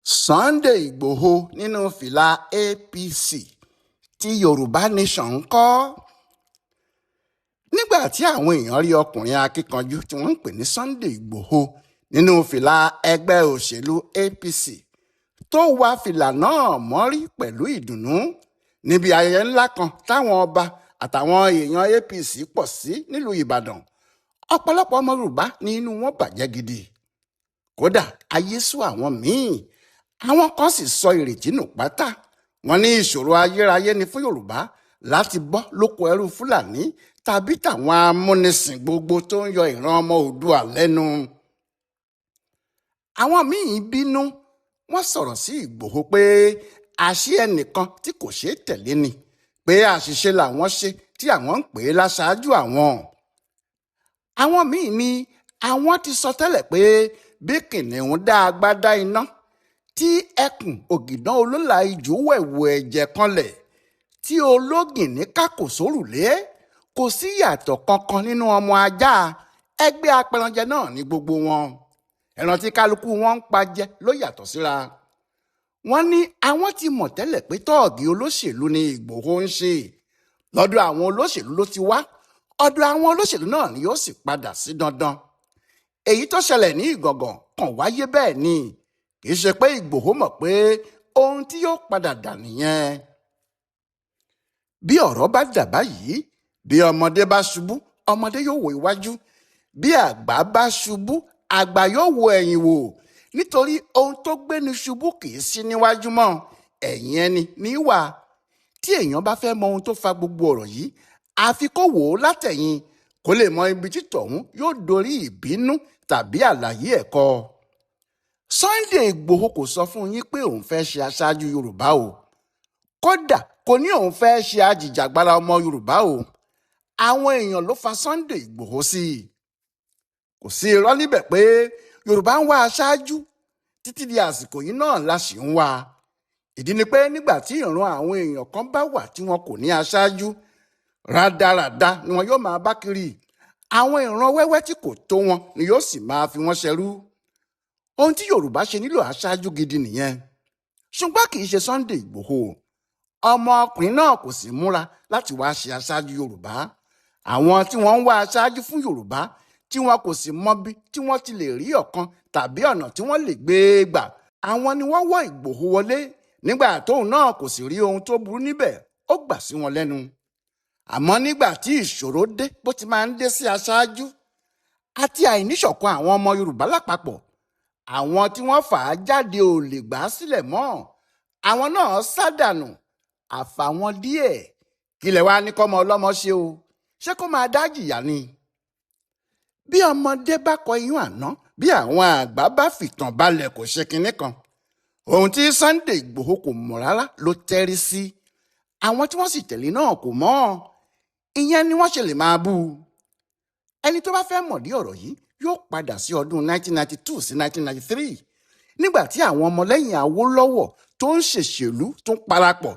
Sunday Igboho nínú fìlà APC tí Yorùbá Nation ń kọ́. Nígbà tí àwọn èèyàn rí ọkùnrin akíkanjú tí wọ́n ń pè ní Sunday Igboho nínú fìlà ẹgbẹ́ òṣèlú APC tó wá fìlà náà mọ́rí pẹ̀lú ìdùnnú níbi ayẹyẹ ńlá kan táwọn ọba àtàwọn èèyàn APC pọ̀ sí nílùú Ìbàdàn, ọ̀pọ̀lọpọ̀ ọmọ Yorùbá ní inú wọn bàjẹ́ gidi. Kódà ayé sú àwọn míì, àwọn kan sì sọ ìrètí nù pátá. Wọ́n ní ìṣòro ayérayé ni fún Yorùbá láti bọ́ lóko ẹrú Fúlàní tàbí tàwọn amúnisìn gbogbo tó ń yọ ìran ọmọ Oòduà lẹ́nu. Àwọn míì bínú, wọ́n sọ̀rọ̀ sí Ìgbòho pé àṣé ẹnìkan tí kò ṣeé tẹ̀lé ni, pé àṣìṣe làwọn ṣe tí àwọn ń pè é láṣáájú àwọn. Àwọn míì ní àwọn ti sọ tẹ́lẹ̀ pé bí kìnìún dá agbádá iná tí ẹkùn ògìdán olólà ijù wẹ̀wù ẹ̀jẹ̀ kanlẹ̀ tí ológìnní kákò sórùlé, kò sí yàtọ̀ kankan nínú ọmọ ajá ẹgbẹ́ apẹranjẹ náà ní gbogbo wọn. Ẹran tí kálukú wọn ń pa jẹ ló yàtọ̀ síra. Wọ́n ní àwọn ti mọ̀ tẹ́lẹ̀ pé tọ́ọ̀gì olóṣèlú ni Ìgbòho ń ṣe. Lọ́dọ̀ àwọn olóṣèlú ló ti wá, ọ̀dọ̀ àwọn olóṣèlú náà ni yóò sì padà sí dandan. Èyí tó ṣẹlẹ̀ ní Ìgàngàn kàn wáyé bẹ́ẹ̀ ni, kì í ṣe pé Ìgbòho mọ̀ pé ohun tí yóò padà dà nìyẹn. Bí ọ̀rọ̀ bá dà báyìí, bí ọmọdé bá ṣubú, ọmọdé yóò wo iwájú, bí àgbà bá ṣubú, àgbà yóò wo ẹ̀yìn wò, nítorí ohun tó gbéni ṣubú kì í sí níwájú mọ́, ẹ̀yìn ẹni ní wà. Tí èèyàn bá fẹ́ mọ ohun tó fa gbogbo ọ̀rọ̀ yìí, àfi kó wò ó látẹ̀yìn kó lè mọ ibi tí tọ̀hún yóò dorí ìbínú tàbí àlàyé ẹ̀kọ́. Sunday Igboho kò sọ fún yín pé òun fẹ́ ṣe aṣáájú Yorùbá o. Kódà kò ní òun fẹ́ ṣe ajìjàgbara ọmọ Yorùbá o. Àwọn èèyàn ló fa Sunday Igboho sí i. Kò sí irọ́ níbẹ̀ pé Yorùbá ń wá aṣáájú títí di àsìkò yìí náà la sì ń wá. Ìdí ni pé nígbà tí ìran àwọn èèyàn kan bá wà tí wọn kò ní aṣáájú, rádaràda ni wọn yóò máa bá kiri. Àwọn ìran wẹ́wẹ́ tí kò tó wọn ni yóò sì máa fi wọ́n ṣẹrú. Ohun tí Yorùbá ṣe nílò aṣáájú gidi nìyẹn. Ṣùgbọ́n kì í ṣe Sunday Igboho. Ọmọkùnrin náà kò sì múra láti wá ṣe aṣáájú Yorùbá. Àwọn tí wọ́n ń wá aṣáájú fún Yorùbá tí wọn kò sì mọbi tí wọ́n ti lè rí ọ̀kan tàbí ọ̀nà tí wọ́n lè gbé e gbà, àwọn ni wọ́n wọ́ Ìgbòho wọlé. Nígbà tóun náà kò sì rí ohun tó burú níbẹ̀, ó gbà sí wọn lẹ́nu. Àmọ́ nígbà tí ìṣòro dé bó ti máa ń dé sí aṣáájú àti àìníṣọ̀kan àwọn ọmọ Yorùbá lápapọ̀, àwọn tí wọ́n fà á jáde ò lè gbà á sílẹ̀ mọ́. Àwọn náà sádànù àfàwọn díẹ̀. Kílẹ̀ wá ní kọ́mọ ọlọ́mọ ṣe o? Ṣé kó máa dá jìyà ni? Bí ọmọdé bá kọ iyún àná, bí àwọn àgbà bá fìtàn balẹ̀ kò ṣe kinní kan. Ohun tí Sunday Igboho kò mọ̀ rárá ló tẹ́rí sí. Àwọn tí wọ́n sì tẹ̀lé náà kò mọ̀. Ìyẹn ni wọ́n ṣe lè máa bú u. Ẹni tó bá fẹ́ mọ̀dí ọ̀rọ̀ yìí yóò padà sí ọdún 1992 sí 1993, nígbà tí àwọn ọmọlẹ́yìn Awólọ́wọ̀ tó ń ṣèṣèlú tó ń parapọ̀,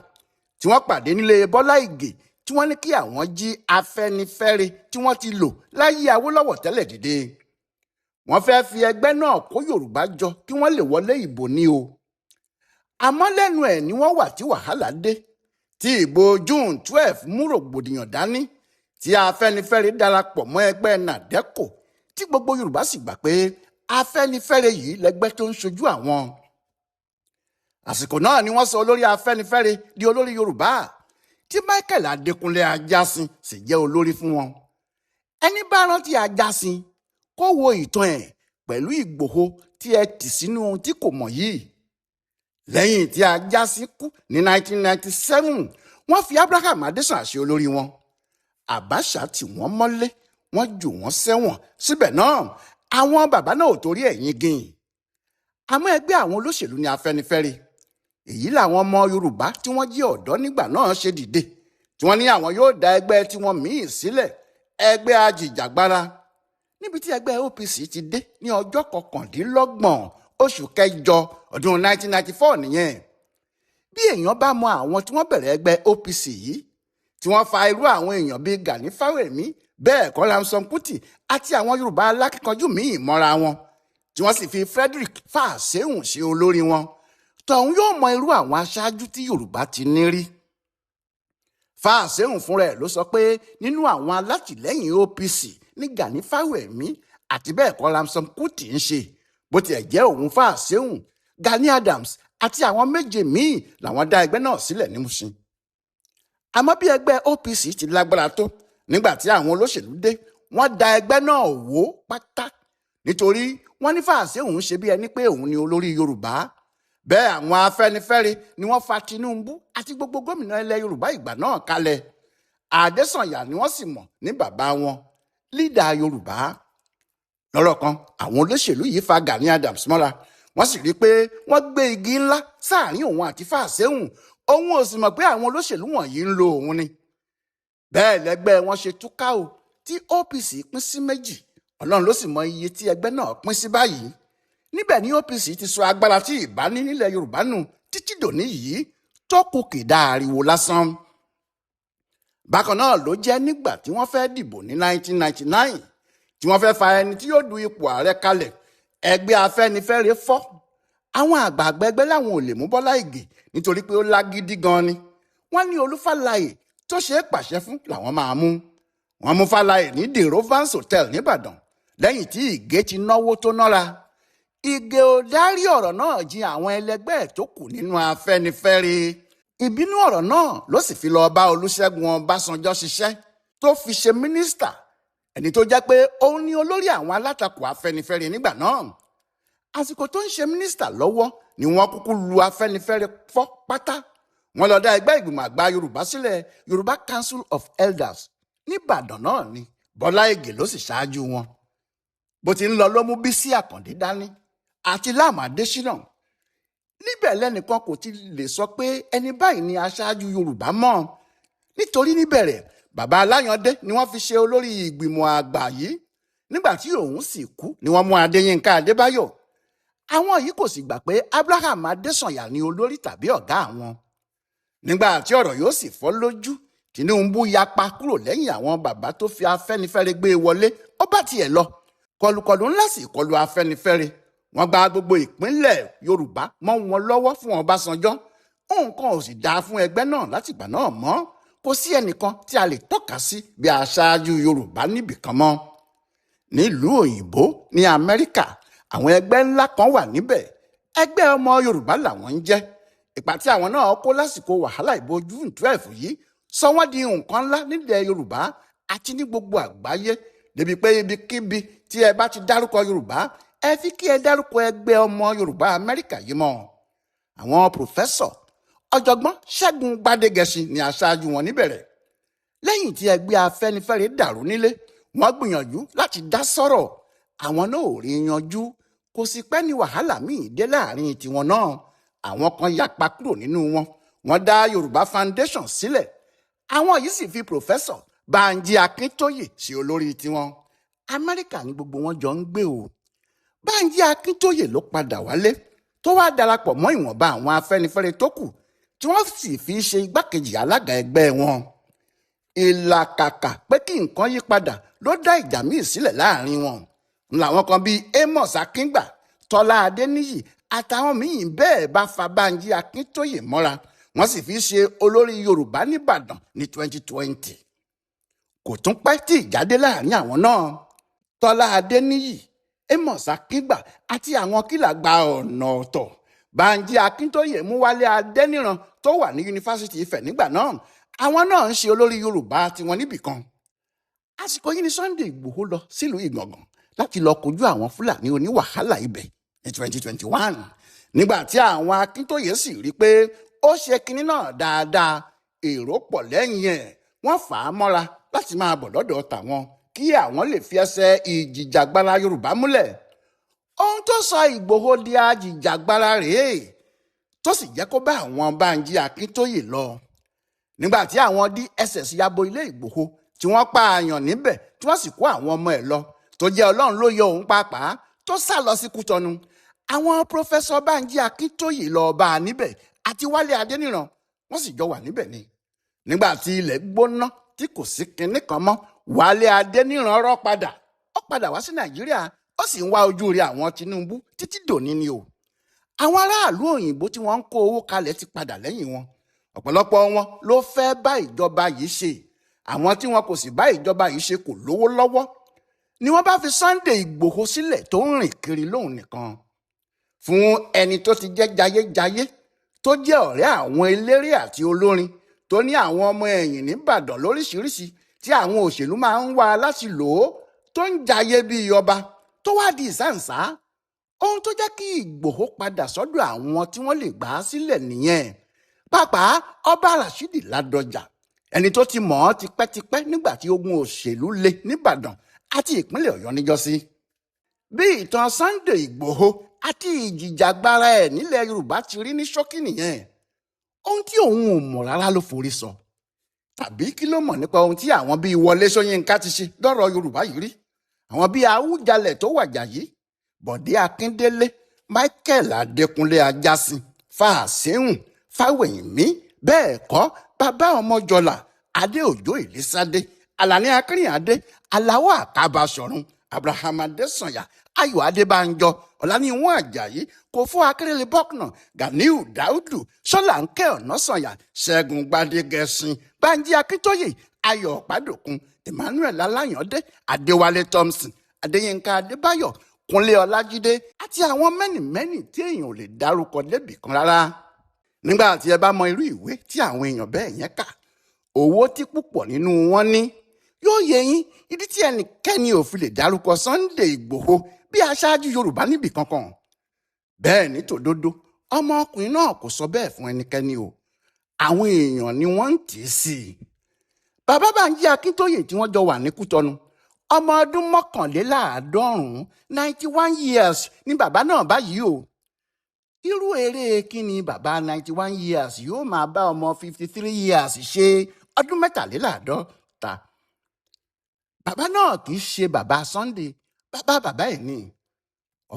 tí wọ́n pàdé nílé Bọ́lá Ìgè, tí wọ́n ní kí àwọn jí Afẹ́nifẹ́re tí wọ́n ti lò láyé Awólọ́wọ̀ tẹ́lẹ̀ dìde. Wọ́n fẹ́ fi ẹgbẹ́ náà kó Yorùbá jọ kí wọ́n lè wọlé ìbò ní o. Àmọ́ lẹ́nu ẹ̀ ni wọ́n wà tí wàhálà dé, tí ìbò June 12 mú rògbòdìyàn dání, tí Afẹ́nifẹ́re darapọ̀ mọ́ ẹgbẹ́ Nàdẹ́kò, tí gbogbo Yorùbá sì gbà pé Afẹ́nifẹ́re yìí lẹ́gbẹ́ tó ń ṣojú àwọn. Àsìkò náà ni wọ́n sọ olórí Afẹ́nifẹ́re di olórí Yorùbá, tí Michael Adékúnlé Ajásin sì jẹ́ olórí fún wọn. Ẹni bá rántí Ajásin kó wo ìtàn ẹ̀ pẹ̀lú Ìgbòho tí ẹ tì sínú ohun tí kò mọ̀ yìí. Lẹ́yìn tí Ajásin kú ní 1997, wọ́n fi Abraham Adésàn ṣe olórí wọn. Àbáṣà tì wọ́n mọ́lé, wọ́n jù wọ́n sẹ́wọ̀n. Síbẹ̀ náà, àwọn bàbá náà ò torí ẹ̀yìn gìn. Àmọ́ ẹgbẹ́ àwọn olóṣèlú ní Afẹ́nifẹ́re. Èyí làwọn ọmọ Yorùbá tí wọ́n jí ọ̀dọ́ nígbà náà ṣe dìde, tí wọ́n ní àwọn yóò dá ẹgbẹ́ tiwọn míì sílẹ̀, ẹgbẹ́ ajìjàgbara. Níbi tí ẹgbẹ́ OPC ti dé ní ọjọ́ 29 oṣù kẹjọ ọdún 1994 nìyẹn. Bí èèyàn bá mọ àwọn tí wọ́n bẹ̀rẹ̀ ẹgbẹ́ OPC yìí, tí wọ́n fa irú àwọn èèyàn bíi Gani Fáwẹ̀mí, bẹ́ẹ̀ kọ́ Ramson Kuti àti àwọn Yorùbá alákíkanjú míì mọ́ra wọn, tí wọ́n sì fi Frederick Fáṣẹ̀hùn ṣe olórí wọn. Tọ̀hún yóò mọ irú àwọn aṣáájú tí Yorùbá ti ní rí. Fáṣẹ̀hùn fúnra ẹ̀ ló sọ pé nínú àwọn alátìlẹ́yìn OPC ní Gani Fáwẹ̀mí àti bẹ́ẹ̀ kọ́ Ramson Kuti ń ṣe. Bó tiẹ̀ jẹ́ òun Fáṣẹ̀hùn, Gani Adams àti àwọn méje míì làwọn dá ẹgbẹ́ náà sílẹ̀ ní Mushin. Àmọ́ bí ẹgbẹ́ OPC ti lágbára tó, nígbà tí àwọn olóṣèlú dé, wọ́n da ẹgbẹ́ náà wó pátá, nítorí wọ́n ní Fáṣẹ̀hùn ṣe bí ẹni pé òun ni olórí Yorùbá. Bẹ́ẹ̀ àwọn Afẹ́nifẹ́re ni wọ́n fa Tinubu àti gbogbo gómìnà ilẹ̀ Yorùbá ìgbà náà kalẹ̀. Adésànyà ni wọ́n sì mọ̀ ní bàbá wọn, lídà Yorùbá. Lọ́rọ̀ kan, àwọn olóṣèlú yìí fa Gani Adams mọ́ra, wọ́n sì rí i pé wọ́n gbé igi ńlá sáàrin òun àti Fáṣẹ̀hùn. Òun ò sì mọ̀ pé àwọn olóṣèlú wọ̀nyí ń lo òun ni. Bẹ́ẹ̀ lẹ́gbẹ́ wọn ṣe túká o, tí OPC pín sí méjì. Ọlọ́run ló sì mọ iye tí ẹgbẹ́ náà pín sí báyìí. Níbẹ̀ ni OPC ti sọ agbára tí ìbá ní nílẹ̀ Yorùbá nù títí dòní yìí, tó kù kìdá ariwo lásán. Bákan náà ló jẹ́ nígbà tí wọ́n fẹ́ dìbò ní 1999, tí wọ́n fẹ́ fa ẹni tí yóò du ipò ààrẹ kalẹ̀, ẹgbẹ́ Afẹ́nifẹ́re fọ́. Àwọn àgbààgbà ẹgbẹ́ làwọn ò lè mú Bọ́lá Ìgè nítorí pé ó lágídí gan ni. Wọ́n ní Olú Fálaè tó ṣe é pàṣẹ fún làwọn máa mú. Wọ́n mú Fálaè ní The Rovans Hotel nìbàdàn lẹ́yìn tí Ìgè ti náwó tó nára. Ìgè ò dárí ọ̀rọ̀ náà jìn àwọn ẹlẹgbẹ́ ẹ̀ tó kù nínú Afẹ́nifẹ́re. Ìbínú ọ̀rọ̀ náà ló sì fi lọ bá Olúṣẹ́gun Ọbásanjọ́ ṣiṣẹ́ tó fi ṣe mínísítà, ẹni tó jẹ́ pé òun ni olórí àwọn alátakò Afẹ́nifẹ́re nígbà náà. Àsìkò tó ń ṣe mínísítà lọ́wọ́ ni wọ́n kúkú lu Afẹ́nifẹ́re fọ́ pátá. Wọ́n lọ dá ẹgbẹ́ ìgbìmọ̀ àgbà Yorùbá sílẹ̀, Yorùbá Council of Elders, nìbàdàn náà ni. Bọ́lá Ìgè ló sì ṣáájú wọn. Bó ti ń lọ ló mú Bísí Àkàndé dání àti Lam Adésínà. Níbẹ̀ lẹ́nìkan kò ti lè sọ pé ẹni báyìí ni aṣáájú Yorùbá mọ́, nítorí níbẹ̀rẹ̀ bàbá Aláyàndé ni wọ́n fi ṣe olórí ìgbìmọ̀ àgbà yìí. Nígbà tí òun sì kú ni wọ́n mú Adéyínká Adébáyọ̀. Àwọn yìí kò sì gbà pé Abraham Adésànyà ni olórí tàbí ọ̀gá àwọn. Nígbà tí ọ̀rọ̀ yóò sì fọ́ lójú, Tinubu yapa kúrò lẹ́yìn àwọn bàbá tó fi Afẹ́nifẹ́re gbé e wọlé, ó bá tiẹ̀ lọ. Kọlùkọlù ńlá sì kọlù Afẹ́nifẹ́re. Wọ́n gba gbogbo ìpínlẹ̀ Yorùbá mọ́ wọn lọ́wọ́ fún Ọbásanjọ́. Nǹkan ò sì dáa fún ẹgbẹ́ náà látìgbà náà mọ́. Kò sí ẹnìkan tí a lè tọ́ka sí bí aṣáájú Yorùbá níbìkan mọ́. Nílùú òyìnbó ní Amẹ́ríkà, àwọn ẹgbẹ́ ńlá kan wà níbẹ̀. Ẹgbẹ́ ọmọ Yorùbá làwọn ń jẹ́. Ìpà tí àwọn náà kó lásìkò wàhálà ìbò June 12 yìí sọ wọ́n di nǹkan ńlá nílẹ̀ Yorùbá àti ní gbogbo àgbáyé, débi pé ibikíbi tí ẹ bá ti dárúkọ Yorùbá, ẹ fi kí ẹ dárúkọ ẹgbẹ́ ọmọ Yorùbá Amẹ́ríkà yìí mọ́. Àwọn pòfẹ́sọ̀ ọ̀jọ̀gbọ́n Ṣẹ́gun Gbádégẹṣin ni aṣáájú wọn níbẹ̀rẹ̀. Lẹ́yìn tí ẹgbẹ́ Afẹ́nifẹ́re dàrú nílé, wọ́n gbìyànjú láti dá sọ̀rọ̀, àwọn náà ò rí yanjú. Kò sì pẹ́ ní wàhálà míì dé láàrin tiwọn náà. Àwọn kan yapa kúrò nínú wọn, wọ́n dá Yorùbá Foundation sílẹ̀. Àwọn yìí sì fi pòfẹ́sọ̀ Bánjí Akíntóyè sí olórí tiwọn. Amẹ́ríkà ní gbogbo wọn jọ ń gbé o. Bánjí Akíntóyè ló padà wálé tó wá darapọ̀ mọ́ ìwọ̀nba àwọn Afẹ́nifẹ́re tó kù, tí wọ́n sì fi ṣe igbákejì alága ẹgbẹ́ wọn. Ìlàkàkà pé kí nǹkan yí padà ló dá ìjà míì sílẹ̀ láàrin wọn. Làwọn kan bíi Amos Akíngbà, Tọ́lá Adéníyì àtàwọn míì bẹ́ẹ̀ bá fa Bánjí Akíntóyè mọ́ra, wọ́n sì fi ṣe olórí Yorùbá nìbàdàn ní 2020. Kò tún pẹ́ tí ìjà dé láàrin àwọn náà. Tọ́lá Adéníyì, Amos Akíngbà àti àwọn kílà gba ọ̀nà ọ̀tọ̀. Bánjí Akíntóyè mú Wálé Adéníran tó wà ní yunifásitì Ifẹ̀ nígbà náà. Àwọn náà ń ṣe olórí Yorùbá tiwọn níbìkan. Àsìkò yìí ni Sunday Ìgbòho lọ sílùú Ìgàngàn láti lọ kojú àwọn Fúlàní oníwàhálà ibẹ̀ ní 2021. Nígbà tí àwọn Akíntóyè sì rí i pé ó ṣe kinní náà dáadáa, èrò pọ̀ lẹ́yìn ẹ̀, wọ́n fà á mọ́ra láti máa bọ̀ lọ́dọ̀ tàwọn kí àwọn lè fi ẹsẹ̀ ìjìjàgbara Yorùbá múlẹ̀. Ohun tó sọ Ìgbòho di ajìjàgbara rèé, tó sì jẹ́ kó bá àwọn Bánjí Akíntóyè lọ. Nígbà tí àwọn DSS yabo ilé Ìgbòho tí wọ́n pààyàn níbẹ̀, tí wọ́n sì kó àwọn ọmọ ẹ̀ lọ, tó jẹ́ Ọlọ́run ló yọ òun pàápàá tó sá lọ sí Kútọ́nù, àwọn pòfẹ́sọ̀ Bánjí Akíntóyè lọ bá a níbẹ̀ àti Wálé Adéníran, wọ́n sì jọ wà níbẹ̀ ni. Nígbà tí ilẹ̀ gbóná tí kò sí kinní kan mọ́, Wálé Adéníran rọ́ padà, ó padà wá sí Nàìjíríà, ó sì ń wá ojú rí àwọn Tinubu títí dòní ni o. Àwọn aráàlú òyìnbó tí wọ́n ń kó owó kalẹ̀ ti padà lẹ́yìn wọn. Ọ̀pọ̀lọpọ̀ wọn ló fẹ́ bá ìjọba yìí ṣe. Àwọn tí wọn kò sì bá ìjọba yìí ṣe kò lówó lọ́wọ́. Ni wọ́n bá fi Sunday Ìgbòho sílẹ̀ tó ń rìn kiri lóun nìkan. Fún ẹni tó ti jẹ́ jayéjayé, tó jẹ́ ọ̀rẹ́ àwọn eléré àti olórin, tó ní àwọn ọmọ ẹ̀yìn nìbàdàn lóríṣiríṣi tí àwọn òṣèlú máa ń wá láti lò ó, tó ń jayé bíi ọba, tó wá di ìsáǹsá. Ohun tó jẹ́ kí Ìgbòho padà sọ́dọ̀ àwọn tí wọ́n lè gbà á sílẹ̀ nìyẹn. Pàápàá ọba Rashidi Ládọjà, ẹni tó ti mọ̀ ọ́ tipẹ́tipẹ́ nígbà tí ogun òṣèlú le nìbàdàn àti ìpínlẹ̀ Ọ̀yọ́ níjọ́sí. Bí ìtàn Sunday Ìgbòho àti ìjìjàgbara ẹ̀ nílẹ̀ Yorùbá ti rí ní ṣókí nìyẹn. Ohun tí òun ò mọ̀ rárá ló forí sọ. Tàbí kí ló mọ̀ nípa ohun tí àwọn bíi Wọlé Ṣóyínká ti ṣe lọ́rọ̀ Yorùbá yìí rí? Àwọn bíi Awújalẹ̀ tó wàjà yìí, Bọ̀dé Akíndélé, Michael Adékúnlé Ajásin, Fáṣẹ̀hùn, Fáwẹ̀yìnmí, bẹ́ẹ̀ kọ́ bàbá Ọmọjọlá, Adéòjò Ìlísádé, Àlàní Akínrìnàdé, Aláwọ̀ Àkàbàṣọ̀run, Abraham Adésànyà, Ayọ̀ Adébánjọ, Ọláníwọ̀n Àjàyí, Kòfó Akérèlé Bọ́knà, Ganiu Dáúdù, Ṣọ́làńkẹ́ Ọ̀nàsànyà, Ṣẹ́gun Gbadégẹṣin, Bánjí Akíntóyè, Ayọ̀ Ọ̀pádòkun, Emmanuel Aláyàndé, Adéwálé Thompson, Adéyínká Adébáyọ̀, Kúnlé Ọlájídé àti àwọn mẹ́nìmẹ́nì tí èèyàn ò lè dárúkọ débì kan rárá. Nígbà tí ẹ bá mọ irú ìwé tí àwọn èèyàn bẹ́ẹ̀ yẹn kà, owó tí púpọ̀ nínú wọn ní, yóò yé yín ìdí tí ẹnikẹ́ni ò fi lè dárúkọ Sunday Ìgbòho bí aṣáájú Yorùbá níbì kankan. Bẹ́ẹ̀ ní tòdodo, ọmọkùnrin náà kò sọ bẹ́ẹ̀ fún ẹnikẹ́ni o. Àwọn èèyàn ni wọ́n ń tì í sí i. Bàbá Bánjí Akíntóyè tí wọ́n jọ wà ní Kútọ́nù, ọmọ ọdún 91, 91 years ni bàbá náà báyìí o. Irú eré kí ni bàbá 91 years yóò máa bá ọmọ 53 years ṣe ọdún 53? Bàbá náà kì í ṣe bàbá Sunday, bàbá bàbá ẹ̀ ni.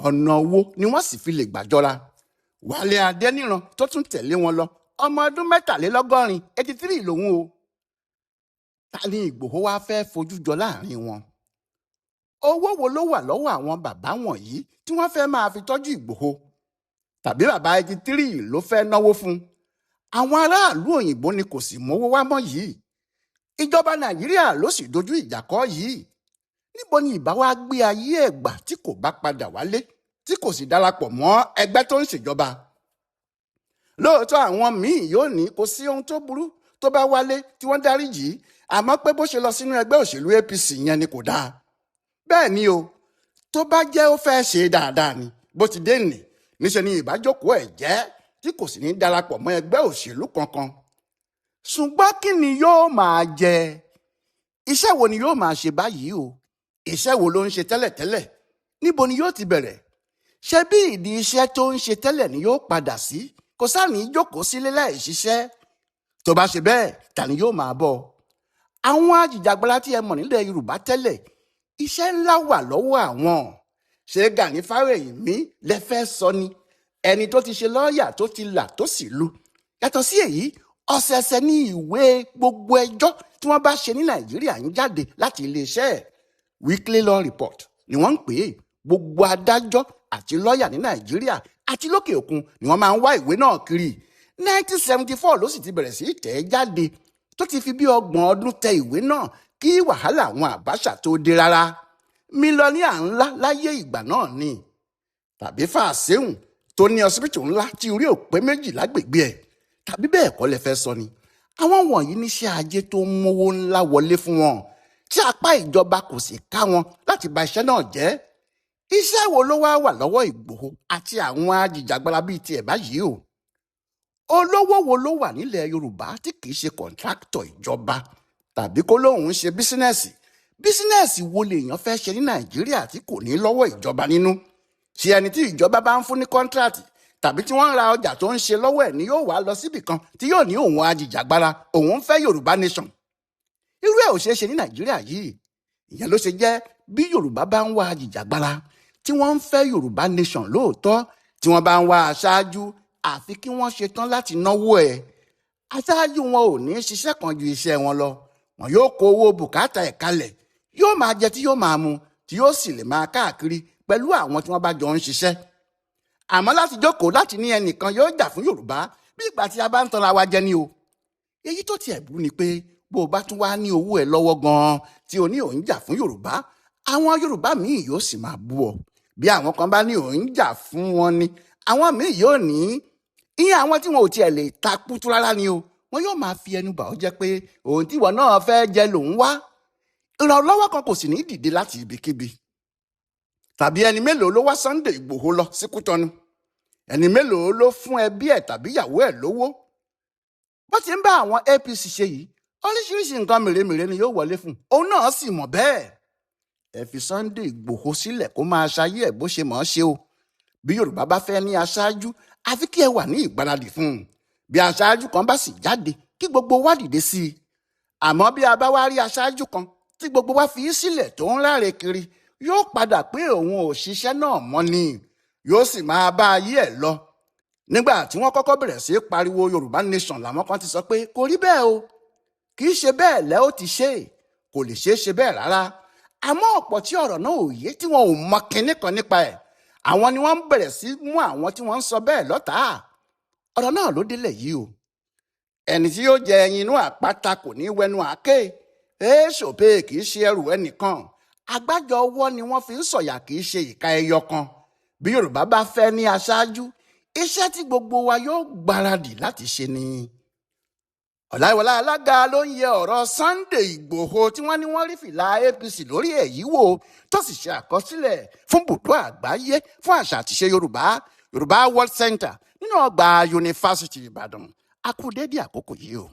Ọ̀nà wo ni wọ́n sì fi lè gbàjọra? Wálé Adéníran tó tún tẹ̀lé wọn lọ, ọmọ ọdún 83, 83 lòun o. Ta ni Ìgbòho wá fẹ́ fojú jọ láàrin wọn? Owó wo ló wà lọ́wọ́ àwọn bàbá wọ̀nyí tí wọ́n fẹ́ máa fi tọ́jú Ìgbòho? Tàbí bàbá 83 ló fẹ́ náwó fún? Àwọn aráàlú òyìnbó ni kò sì mówó wá mọ́ yìí. Ìjọba Nàìjíríà ló sì dojú ìjà kọ yìí. Níbo ni ìbá wa gbé ayé ẹ̀gbà tí kò bá padà wálé, tí kò sì darapọ̀ mọ́ ẹgbẹ́ tó ń ṣèjọba? Lóòótọ́ àwọn míì yóò ní kò sí ohun tó burú tó bá wálé tí wọ́n dáríjì, àmọ́ pé bó ṣe lọ sínú ẹgbẹ́ òṣèlú APC yẹn ni kò dáa. Bẹ́ẹ̀ ni o, tó bá jẹ́ ó fẹ́ ṣe dáadáa ni, bó ti dé nì, níṣẹ́ ni ìbájókòó ẹ̀ jẹ́ tí kò sì ní darapọ̀ mọ́ ẹgbẹ́ òṣèlú kankan. Ṣùgbọ́n kí ni yóò máa jẹ? Iṣẹ́ wo ni yóò máa ṣe báyìí o? Iṣẹ́ wo ló ń ṣe tẹ́lẹ̀tẹ́lẹ̀? Níbo ni yóò ti bẹ̀rẹ̀? Ṣé bí ìdí iṣẹ́ tó ń ṣe tẹ́lẹ̀ ni yóò padà sí? Kò sáà ní jókòó sílé láì ṣiṣẹ́. Tó bá ṣe bẹ́ẹ̀, ta ni yóò máa bọ̀? Àwọn ajìjàgbara tí ẹ mọ̀ nílẹ̀ Yorùbá tẹ́lẹ̀, iṣẹ́ ńlá wà lọ́wọ́ àwọn. Ṣé Gani Fáwẹ̀hìnmí lẹ fẹ́ sọ ni? Ẹni tó ti ṣe lọ́ọ̀yà tó ti là tó sì lu. Yàtọ̀ sí èyí, ọ̀sẹ̀ẹ̀sẹ̀ ní ìwé gbogbo ẹjọ́ tí wọ́n bá ṣe ní Nàìjíríà ń jáde láti iléeṣẹ́ ẹ̀. Weekly Law Report ni wọ́n ń pè é. Gbogbo adájọ́ àti lọ́ọ̀yà ní Nàìjíríà àti lókè òkun ni wọ́n máa ń wá ìwé náà kiri. 1974 ló sì ti bẹ̀rẹ̀ sí í tẹ̀ ẹ́ jáde, tó ti fi bí ọgbọ̀n ọdún tẹ ìwé náà kí wàhálà àwọn Àbáṣà tó dé rárá. Mílíọ̀nìà ńlá láyé ìgbà náà ni. Tàbí Fáṣẹ̀hùn tó ní ọsibítù ńlá tí orí òpé méjì lágbègbè ẹ̀. Tàbí bẹ́ẹ̀ kọ́ lẹ fẹ́ sọ ni. Àwọn wọ̀nyí níṣẹ́ ajé tó ń mówó ńlá wọlé fún wọn, tí apá ìjọba kò sì ká wọn láti bà iṣẹ́ náà jẹ́. Iṣẹ́ wo ló wá wà lọ́wọ́ Ìgbòho àti àwọn ajìjàgbara bíi tiẹ̀ báyìí o? Olówó wo ló wà nílẹ̀ Yorùbá tí kìí ṣe kọ̀ǹtráktọ̀ ìjọba tàbí kó lóun ń ṣe bísínẹ́sì? Bísínẹ́sì wo lèèyàn fẹ́ ṣe ní Nàìjíríà tí kò ní lọ́wọ́ ìjọba nínú? Ṣé ẹni tí ìjọba bá ń fún ní kọ́ńtrátì tàbí tí wọ́n ń ra ọjà tó ń ṣe lọ́wọ́ ẹ̀ ni yóò wá lọ síbì kan tí yóò ní òun ajìjàgbara, òun fẹ́ Yorùbá nation? Irú ẹ̀ ò ṣeé ṣe ní Nàìjíríà yìí. Ìyẹn ló ṣe jẹ́ bí Yorùbá bá ń wá ajìjàgbara tí wọ́n ń fẹ́ Yorùbá nation lóòótọ́, tí wọ́n bá ń wá aṣáájú, àfi kí wọ́n ṣe tán láti náwó ẹ̀. Aṣáájú wọn ò ní ṣiṣẹ́ kan ju iṣẹ́ wọn lọ. Wọn yóò kó owó bùkátà ẹ̀ kalẹ̀, yóò máa jẹ tí yóò máa mu, tí yóò sì lè máa káàkiri pẹ̀lú àwọn tí wọ́n bá jọ ń ṣiṣẹ́. Àmọ́ láti jókòó láti ní ẹnìkan yóò jà fún Yorùbá, bí ìgbà tí a bá ń tanra wa jẹ ni o. Èyí tó tiẹ̀ bú ni pé bó o bá tún wá ní owó ẹ lọ́wọ́ gan-an tí o ní òun jà fún Yorùbá, àwọn Yorùbá míì yóò sì máa bú ọ. Bí àwọn kan bá ní òun jà fún wọn ni, àwọn míì yóò ní ìyẹn àwọn tí wọn ò tiẹ̀ lè ta kútú rárá ni o. Wọn yóò máa fi ẹnu bà ọ́ jẹ́ pé òun tíwọ náà fẹ́ jẹ lòun wá. Ìrànlọ́wọ́ kan kò sì ní dìde láti ibikíbi. Tàbí ẹni mélòó ló wá Sunday Ìgbòho lọ sí Kútọ́nù? Ẹni mélòó ló fún ẹbí ẹ̀ tàbí ìyàwó ẹ̀ lówó? Bó ti ń bá àwọn APC ṣe yìí, oríṣiríṣi nǹkan mèremère ni yóò wọlé fún un, òun náà sì mọ̀ bẹ́ẹ̀. Ẹ fi Sunday Ìgbòho sílẹ̀ kó máa ṣayé ẹ̀ bó ṣe mọ̀ ọ́n ṣe o. Bí Yorùbá bá fẹ́ ní aṣáájú, àfi kí ẹ wà ní ìgbáradì fún un. Bí aṣáájú kan bá sì jáde, kí gbogbo wa dìde sí i. Àmọ́ bí a bá wá rí aṣáájú kan tí gbogbo wa fi í sílẹ̀ tó ń ráre kiri, yóò padà pé òun ò ṣiṣẹ́ náà mọ́ ni, yóò sì máa bá ayé ẹ̀ lọ. Nígbà tí wọ́n kọ́kọ́ bẹ̀rẹ̀ sí í pariwo Yorùbá Nation, làwọn kan ti sọ pé kò rí bẹ́ẹ̀ o, kì í ṣe bẹ́ẹ̀ lẹ́ ó ti ṣe, kò lè ṣeé ṣe bẹ́ẹ̀ rárá. Àmọ́ ọ̀pọ̀ tí ọ̀rọ̀ náà ò yé, tí wọn ò mọ kinní kan nípa ẹ̀, àwọn ni wọ́n ń bẹ̀rẹ̀ sí mú àwọn tí wọ́n ń sọ bẹ́ẹ̀ lọ́tàá. Ọ̀rọ̀ náà ló délẹ̀ yìí o. Ẹni tí yóò jẹ ẹyin inú àpáta kò ní wẹnu àáké. Èèṣòpè kì í ṣe ẹrù ẹnìkan, àgbájọ ọwọ́ ni wọ́n fi ń sọ̀yà, kì í ṣe ìka ẹyọ kan. Bí Yorùbá bá fẹ́ ní aṣáájú, iṣẹ́ tí gbogbo wa yóò gbáradì láti ṣe ni. Ọláìwọlá Alága ló ń yẹ ọ̀rọ̀ Sunday Ìgbòho tí wọ́n ní wọ́n rí fìlà APC lórí èyí wò, tó sì ṣe àkọsílẹ̀ fún bùdó àgbáyé fún àṣà àtìṣe Yorùbá, Yorùbá World Center, nínú ọgbà Yunifásitì Ìbàdàn. A kú dédé àkókò yìí o.